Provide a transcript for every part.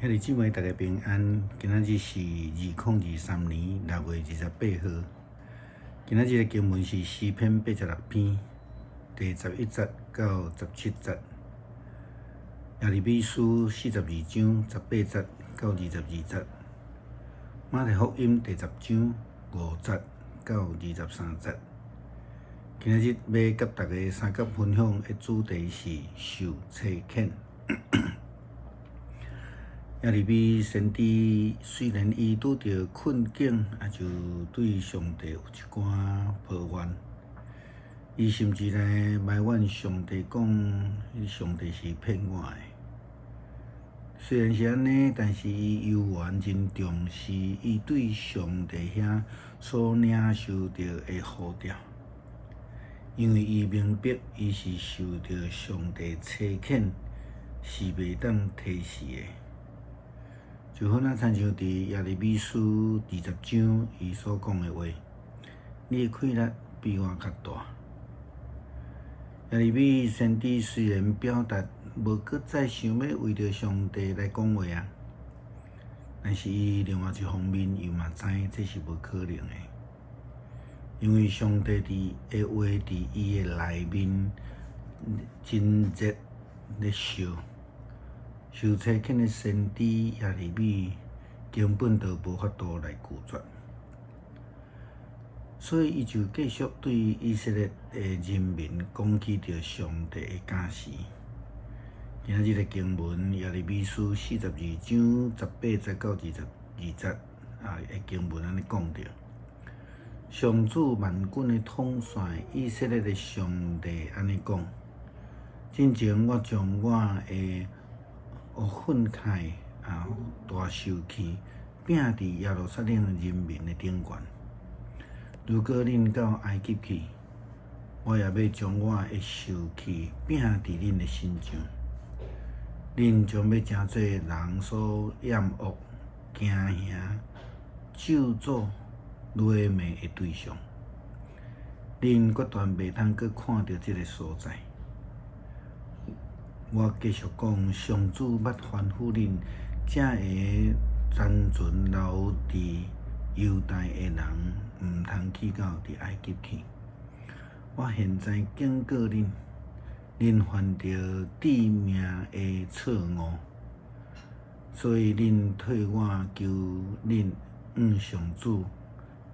兄弟姊妹，大家平安。今仔日是2023年6月28號。今仔日的經文是詩篇86篇第11節到17節，耶利米書42章18節到22節，馬太福音第10章5節到23節。今仔日欲佮大家相佮分享的主題是受差遣。耶利米先知雖然伊拄著困境，也就對上帝有一寡抱怨，伊甚至來埋怨上帝講，上帝是騙我的。雖然是按呢，但是伊猶原真重視伊對上帝遐所領受著的呼召，因為伊明白伊是受著上帝差遣，是袂當推辭的。就好若親像佇耶利米書20章伊所講的話：你的氣力比我較大。耶利米先知雖然表達無閣再想欲為著上帝來講話啊，但是伊另外一方面又嘛知這是無可能的，因為上帝佇的話佇伊的內面真熱咧燒。受差遣的先知耶利米根本就無法度來拒絕，所以伊就繼續對以色列的人民講起著上帝的教示。今仔日的經文耶利米書42章18節到22節啊，的經文按呢講著：上主萬軍的統帥以色列的上帝按呢講：進前我將我的惡憤慨啊，大受氣，摒佇耶路撒冷人民的頂懸。如果恁到埃及去，我也欲將我的受氣摒佇恁的身上，恁將欲成做人所厭惡、驚嚇、咒詛、詈罵的對象。恁決斷袂通閣看著這个所在。我繼續講，上主捌吩咐恁，這个殘存留佇猶大的人，毋通去到佇埃及去。我現在警告恁，恁犯著致命的錯誤，所以恁替我求恁向上主，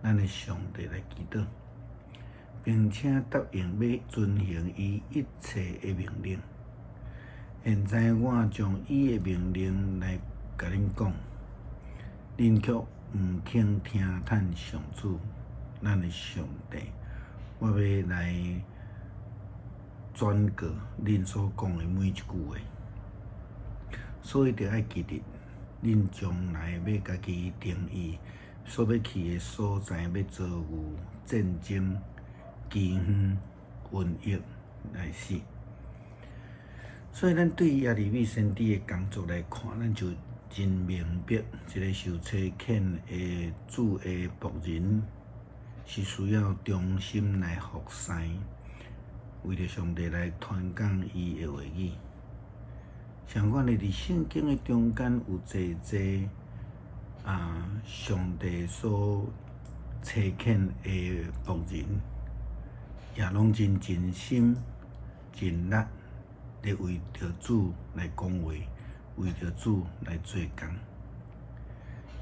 咱的上帝來祈禱，並且答應欲遵行伊一切的命令。現在我將伊的命令來共恁講，恁卻毋肯聽趁上主，咱的上帝。我欲來轉告恁所講的每一句話，所以著愛記得，恁將來欲家己定意所欲去的所在，欲遭遇戰爭、饑荒、瘟疫來死。所以，咱對耶利米先知的工作來看，咱就真明白，一个受差遣的主的僕人是需要忠心來服侍，為著上帝來傳講伊的話語。相款的，佇聖經的中間有濟濟啊，上帝所差遣的僕人，也攏真盡心盡力咧為著主來講話，為著主來做工。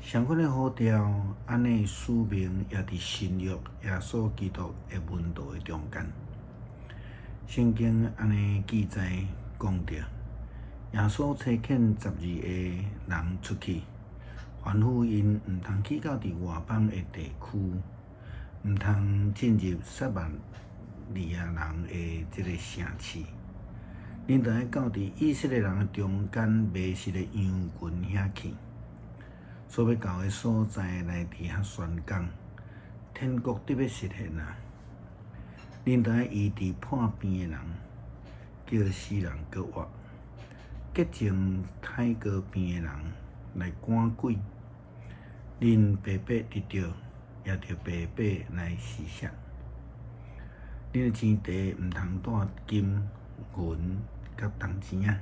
相款的呼召，按呢使命也佇新約耶穌基督的門徒的中間。聖經按呢記載講著，耶穌差遣12个人出去，吩咐𪜶毋通去到佇外邦的地區，毋通進入撒瑪利亞人的這个城市。恁著愛到佇以色列人的中間迷失的羊群遐去，所欲到的所在來佇遐宣講，天國得欲實現啊！恁著愛醫治破病的人，叫死人閣活，潔淨體膏病的人來趕鬼。恁白白得著，也著白白來施捨。恁的錢袋毋通帶金銀佮銅錢仔。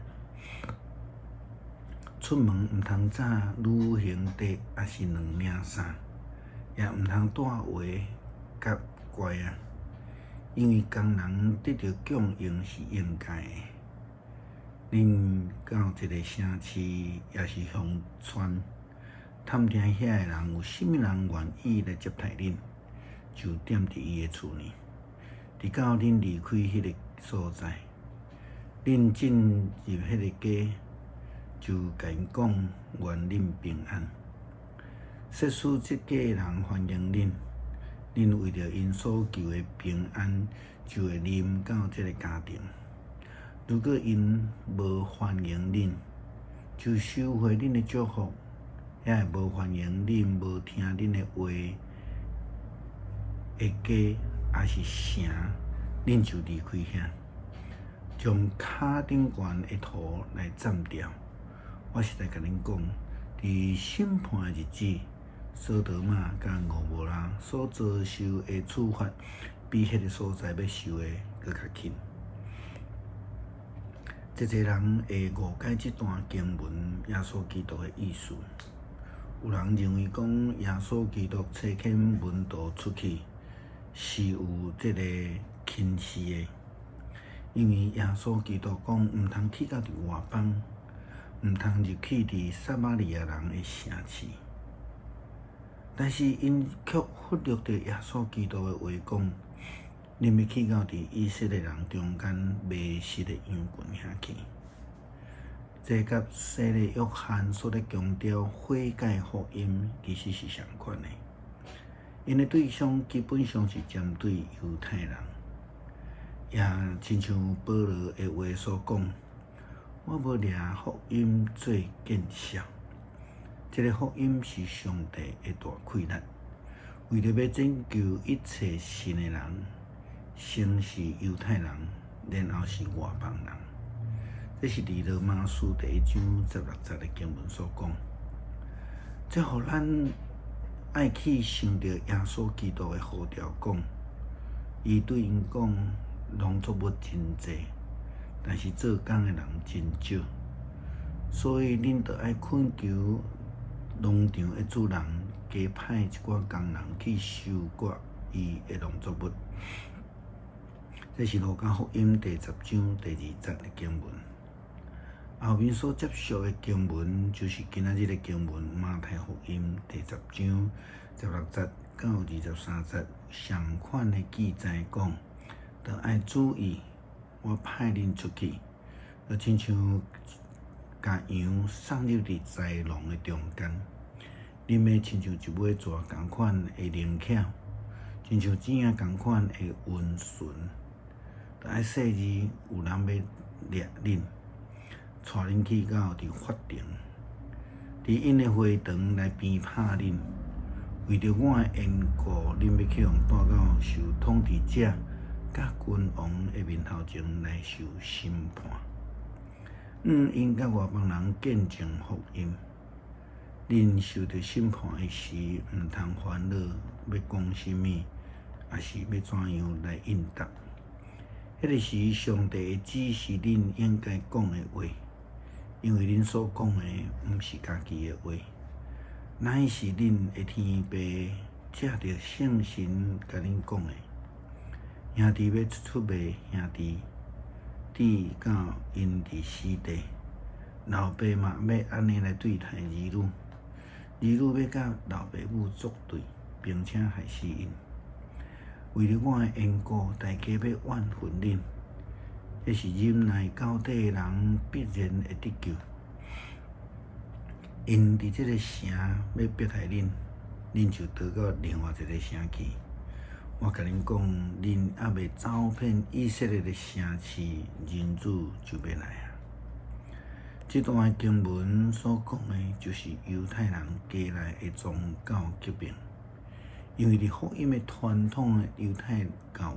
出門毋通紮旅行袋，抑是兩領衫，也毋通帶鞋佮拐仔，因為工人得著供應是應該的。恁到一个城市，抑是鄉村，探聽遐的人有啥物人願意來接待恁，就踮佇伊的厝呢，直到恁離開彼个所在。恁進入彼个家，就共𪜶講願恁平安。設使這家的人歡迎恁，恁為著𪜶所求的平安，就會臨到這个家庭。如果𪜶無歡迎恁，就收回恁的祝福；遐个無歡迎恁、無聽恁的話的家，抑是城，恁就離開遐，將跤頂懸的土來攢掉。我實在共恁講，佇審判的日子，所多瑪佮蛾摩拉所遭受的處罰，比彼个所在欲受的閣較輕。濟濟人會誤解這段經文耶穌基督的意思。有人認為講耶穌基督差遣門徒出去是有這个輕視的，因為耶穌基督講毋通去到佇外邦，毋通入去佇撒瑪利亞人的城市。但是𪜶卻忽略著耶穌基督的話講，恁欲去到佇以色列人中間迷失的羊群遐去。這佮洗禮約翰所咧強調悔改福音其實是相款的。𪜶的對象基本上是針對猶太人，也親像保羅的話所講：我無掠福音做見笑。這个福音是上帝的大氣力，為著欲拯救一切信的人，先是猶太人，然後是外邦人。這是佇羅馬書第一章十六節的經文所講。這予咱愛去想著耶穌基督的呼召，講，伊對𪜶講，農作物真濟，但是做工的人真少，所以恁著愛懇求農場的主人，加派一寡工人去收割伊的農作物。這是路加福音第十章第二節的經文。後面所接續的經文，就是今仔日的經文——馬太福音第十章十六節到二十三節，相款的記載講，著愛注意，我派恁出去，就親像共羊送入佇豺狼的中間，恁欲親像一尾蛇仝款的靈巧，親像鼠仔仝款的溫順，著愛細膩，有人欲掠恁，帶恁去到佇法庭，佇𪜶的會堂來鞭拍恁，為著我的緣故，恁欲去予帶到受統治者佮君王的面頭前來受審判。𪜶佮外邦人見證福音，恁受著審判的時，毋通煩惱欲講啥物，抑是欲怎樣來應答。彼个時，上帝會指示恁應該講的話，因為恁所講的毋是家己的話，乃是恁的天父藉著聖神共恁講的。兄弟欲出賣兄弟，直到𪜶佇死地，老爸嘛欲按呢來對待兒女，兒女欲佮老爸母作對，並且害死𪜶。為著我的緣故，大家欲怨恨恁，彼是忍耐到底的人必然會得救。𪜶佇這个城欲迫害恁，恁就逃到另外一个城去。我共恁講，恁猶未走遍以色列的城市，人子就欲來啊！這段經文所講的，就是猶太人家內的宗教革命。因為佇福音的傳統的猶太教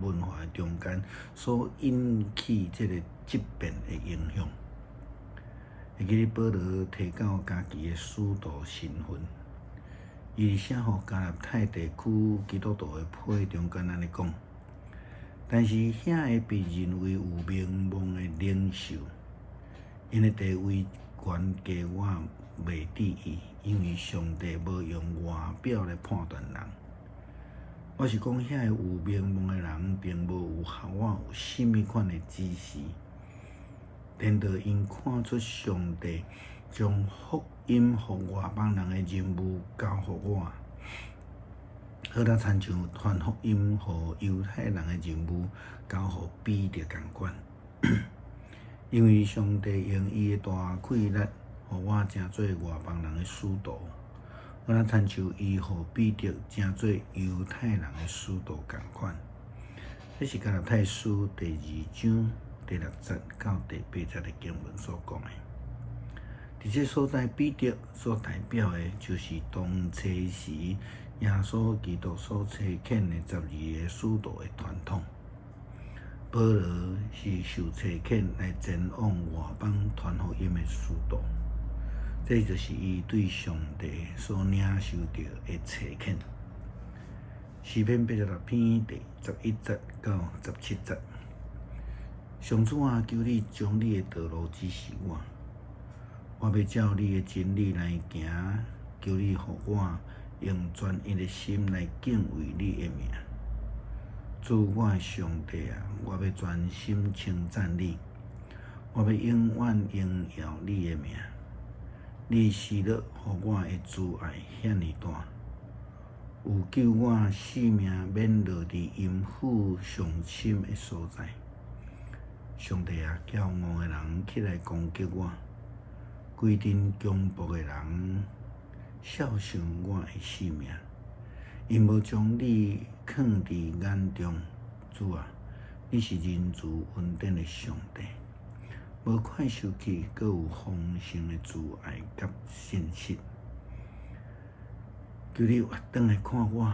文化中間所引起這個質變的影響。會記得保羅提到家己的使徒身份，伊佇寫予加拉太地區基督徒的批中間按呢講，但是遐个被認為有名望的領袖，𪜶的地位懸加我袂至於，因為上帝無用外表來判斷人。我是講，遐個有名望的人，並無有予我有啥物款的指示。顛倒𪜶看出上帝將福音予外邦人的任務交予我，好若親像傳福音予猶太人的任務交予彼得仝款。因為上帝用伊的大氣力，予我成做外邦人的使徒，好若親像伊予彼得成做猶太人的使徒仝款。這是加拉太書第二章第六節到第八節的經文所講的。佇這所在，彼得所代表的，就是當初時耶穌基督所差遣的十二个使徒的傳統。保羅是受差遣來前往外邦傳福音的使徒，這就是伊對上帝所領受著的差遣。詩篇86篇第11節到17節，上主啊，求你將你的道路指示我，我欲照你的真理來行。求你予我用專一的心來敬畏你的名。主我的上帝啊，我欲專心稱讚你，我欲永遠榮耀你的名。你施樂予我的慈愛遐爾大，有救我性命免落佇陰府上深的所在。上帝啊，驕傲的人起來攻擊我，規陣強暴的人肖想我的性命。𪜶無將你囥佇眼中，主啊，你是仁慈恩典的上帝，無快受氣，閣有豐盛的慈愛佮信實。求你轉轉來看我，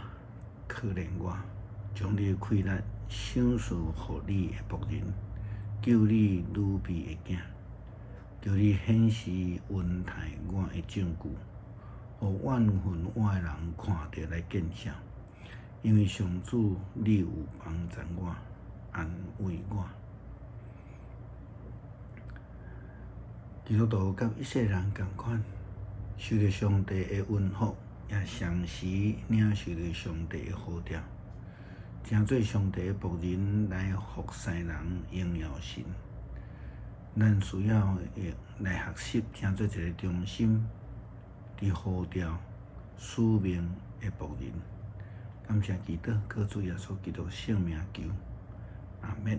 可憐我，將你的氣力賞賜予你的僕人，救你女婢的囝。求你顯示恩待我的證據，予怨恨我的人看著來見笑，因為上主你有幫贊我，安慰我。基督徒佮以色列人仝款，受著上帝的恩福，也同時領受著上帝的呼召，成做上帝的僕人來服侍人，榮耀神。咱需要來學習，成做一个忠心佇呼召使命的僕人。感謝基督，靠主耶穌基督聖名求，阿們。